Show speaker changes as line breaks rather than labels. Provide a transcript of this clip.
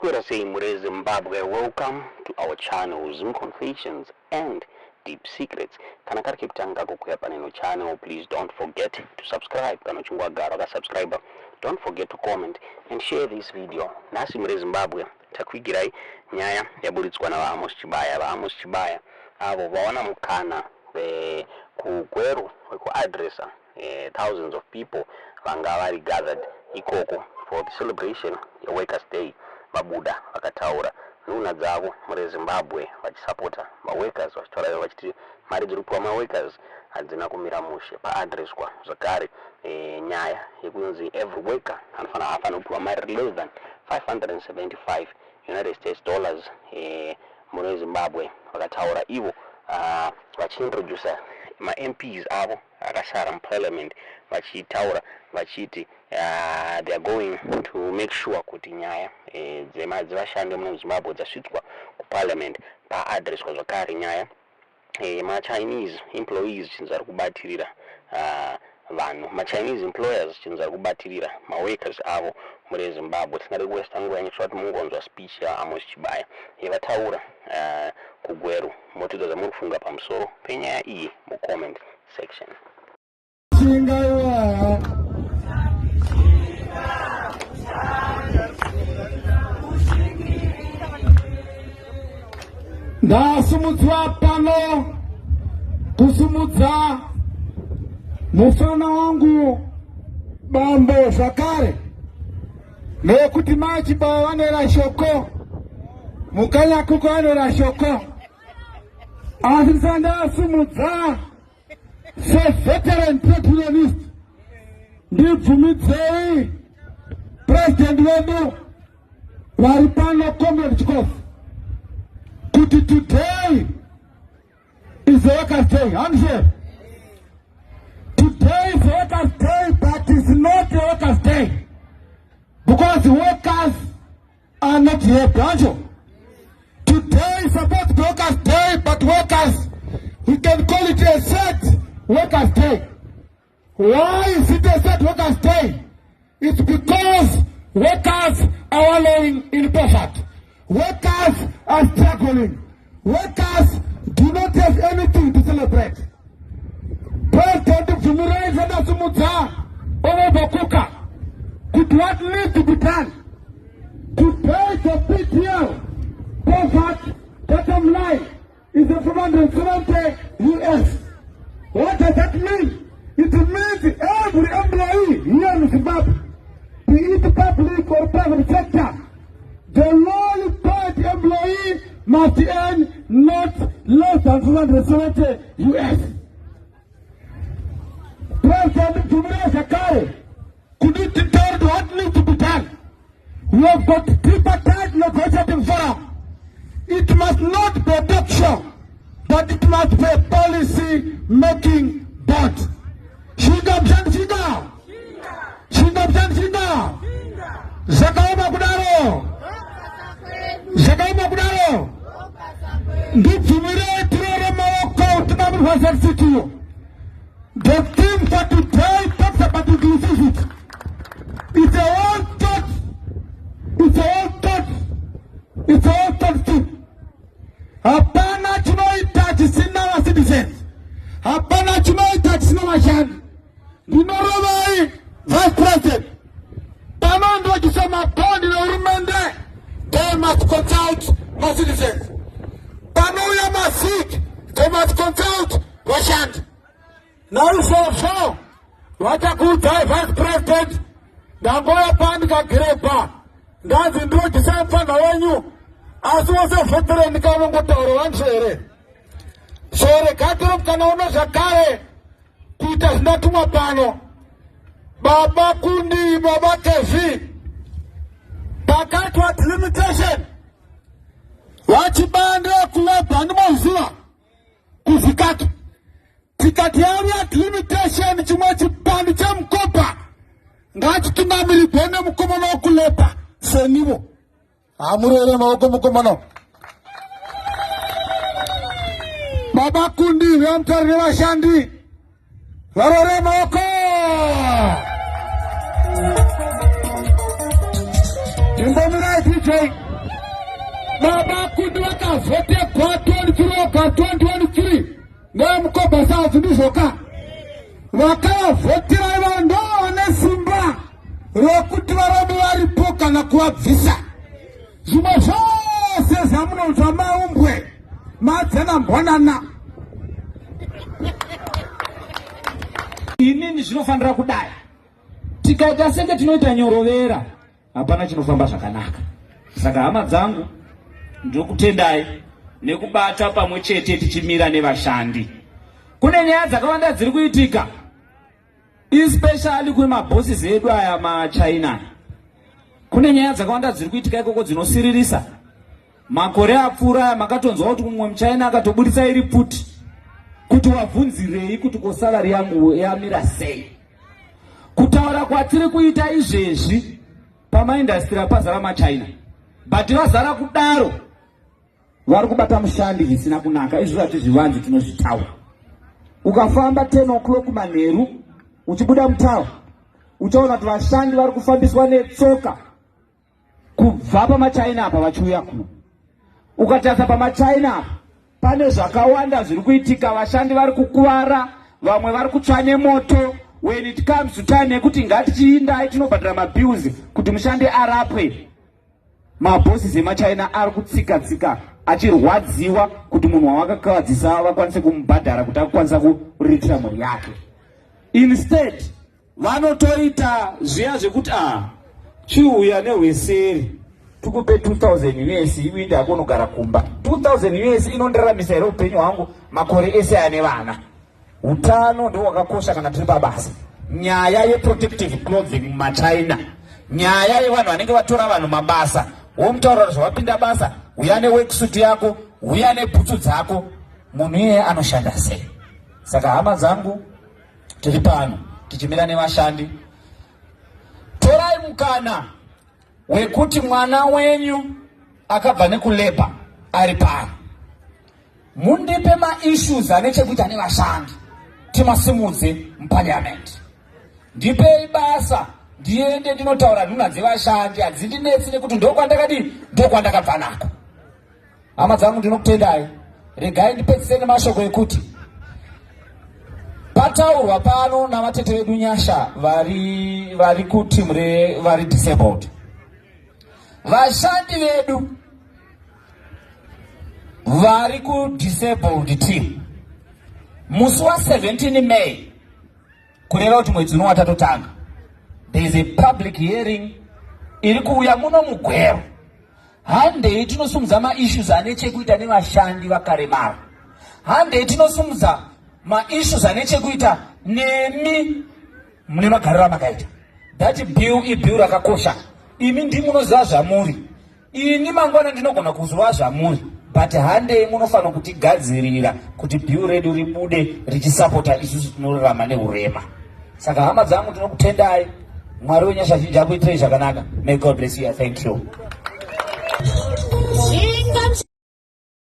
Maswera sei mure Zimbabwe, welcome to our channel Zim Confessions and Deep Secrets. Kana kari kekutanga kukuya paneno channel, please don't forget to subscribe. Kana uchinge wagara wakasubscribe, don't forget to comment and share this video. Nhasi mure Zimbabwe takuigirai nyaya yaburitswa naVaAmos Chibaya. VaAmos Chibaya avo vawana mukana kuGweru wekuadressa thousands of people vanga vari gathered ikoko for the celebration yeWorkers Day. Vabuda vakataura nhunha dzavo mure Zimbabwe vachisapota maworkers, vachitaura vachiti mari dziri kupiwa maworkers hadzina kumira mushe. Paadreswa zvakare nyaya yekunzi every worker anofanira afanira kupiwa mari less than 575 United States dollars. Mune Zimbabwe vakataura ivo vachiintroduca maMPs avo akasara muparliament, vachitaura vachiti they are going to make sure kuti nyaya dzevashandi muno muZimbabwe dzasvitswa kuparliament. Paadreswa zvakare nyaya yemaChinese employees, chinzi vari kubatirira vanhu, maChinese employers chinzi vari kubatirira maworkers avo muri Zimbabwe. Tisingade kuwesta nguva yenyu, kuti mungonzwa speech yaAmos Chibaya yevataura kuGweru. Motiudza zvamuri kufunga pamusoro penyaya iyi mucomment section.
Shinga. Ndasumudzwa pano kusumudza mufana wangu bambo zvakare, nekuti Mai Chibaya vanera shoko, Mukanyakuko anera shoko, asi ndisandasumudza seveteran trade unionist, ndibvumidzei president wedu vari pano, Comrade Chikofu, kuti today is a workers' day. Handishe today is a workers' day, but it's not a workers' day because workers are not here. Hanjo today is supposed to be workers' day, but workers, we can call it a sad workers' day. Why is it a sad workers' day? It's because workers are wallowing in poverty. Workers are struggling. Workers do not have anything to celebrate. President, bvumirai zvandasumudza Honorable kuti what needs to be done to pay the PTL, poverty bottom line, is a 470 US. What does that mean? It means every employee here in Zimbabwe, be it public or private sector, the lowly paid employee must earn not less than 470 US. President, bvumirai zvakare kuti titaure what needs to be done. We have got tripartite negotiating forum. It must not be a talk show, but it must be a policy making board. Shinga mushandi, shinga! Shinga mushandi, shinga! Zvakaoma kudaro, zvakaoma kudaro. Ndibvumirei tirore maoko tingamirwa ZCTU. The theme for today talks about inclusivity. It's a whole thought. It's a whole thought. It's a whole thought theme. Hapana chinoita chisina macitizens. Hapana chinoita chisina vashandi. Ndinorovai, Vice President. Panondochisa mabhondi nehurumende, they must consult macitizens. Panouya maZiG, they must consult vashandi. Naizvozvo vachakuudzai, Vice President, ndangoya pandikagirebha, ndanzi ndinodyisai mufana wenyu, asi wose veteran ndikavangotaura vanzvo here? So regatiro kana uno zvakare kuita zvinatumwa pano, baba Kundi, baba Kevi, pakaitwa delimitation, VaChibande kulabour, ndimoziva kuzvikatu, tikati yauya delimitation, chimwe chipandi chemukopa ngachitungamirirwe nemukomana wekulabour senivo. Hamurere maoko mukomana. Baba Kundi vemutari nevashandi varore maoko. Imbomirai, DJ. Baba Kundi vakavhotegwa 23 August 2023 neMkoba South, ndizvoka? Vakavavhotera ivo ndo vane simba rokuti varambe varipo kana kuvabvisa. Zvimwe zvose zvamunonzwa maumbwe madzana mbwanana.
Inini zvinofanira kudai, tikaita senge tinoita nyorovera, hapana chinofamba zvakanaka. Saka hama dzangu, ndokutendai nekubata pamwe chete tichimira nevashandi. Kune nyaya dzakawanda dziri kuitika, especially kwemabhosses edu aya maChina. Kune nyaya dzakawanda dziri kuitika ikoko dzinosiririsa. Makore apfuura aya makatonzwa kuti mumwe muChina akatoburitsa iri pfuti kuti wabvunzirei kuti ko salary yangu yamira sei. Kutaura kwatiri kuita izvezvi, pamaindastry apazara maChina, but vazara kudaro vari kubata mushandi zvisina kunaka. Izvo hatizvivanzi, tinozvitaura. Ukafamba 10 o'clock manheru uchibuda mutawa, uchaona kuti vashandi vari kufambiswa netsoka kubva pamaChina apa vachiuya kuno. Ukatarisa pamaChina apa, pane zvakawanda zviri kuitika. Vashandi vari kukuvara, vamwe vari kutsva nemoto. When it comes to time yekuti ngatichiindai tinobhadhara mabills kuti mushandi arapwe, mabhosses emaChina ari kutsika tsika achirwadziwa kuti munhu wavakakavadzisa vakwanise kumubhadhara kuti akukwanisa kuriritira mhuri yake. Instead vanotoita zviya zvekuti a chiuya nehweseri tikupe 2000 US, iuinde hako unogara kumba. 2000 US inondiramisa here upenyu hwangu makore ese ane vana? Utano ndo hwakakosha kana tiri pabasa. Nyaya yeprotective clothing mumaChina, nyaya yevanhu vanenge vatora vanhu mabasa, womutaurira zvawapinda basa, uya neworksuit yako, uya nebhutsu dzako, munhu iyeye anoshanda sei? Saka hama dzangu, tiri pano tichimira nevashandi. Torai mukana wekuti mwana wenyu akabva nekulabour ari pano, mundipe maissues ane chekuita nevashandi, timasimudze muparliament. Ndipei basa ndiende ndinotaura nhuna dzevashandi, hadzindinetsi nekuti ndokwandakadii, ndokwandakabva nako. Hama dzangu, ndinokutendai. Regai ndipedzise nemashoko ekuti pataurwa pano navatete vedu Nyasha vari kuteam revari disabled. Vashandi vedu vari kudisabled team, musi wa17 May, kureva kuti mwedzi uno watatotanga, there is a public hearing iri kuuya muno muGweru. Handei tinosumudza maissues ane chekuita nevashandi vakaremara. Handei tinosumudza maissues ane chekuita nemi mune magariro amakaita. That bill ibill rakakosha. Imi ndimunoziva zvamuri, ini mangwana ndinogona kuzova zvamuri, but handei munofanira kutigadzirira kuti bill redu ribude richisapota isusu tinorarama neurema. Saka hama dzangu, tinokutendai. Mwari wenyasha zhinji akuitirei zvakanaka. May God bless you. Thank you.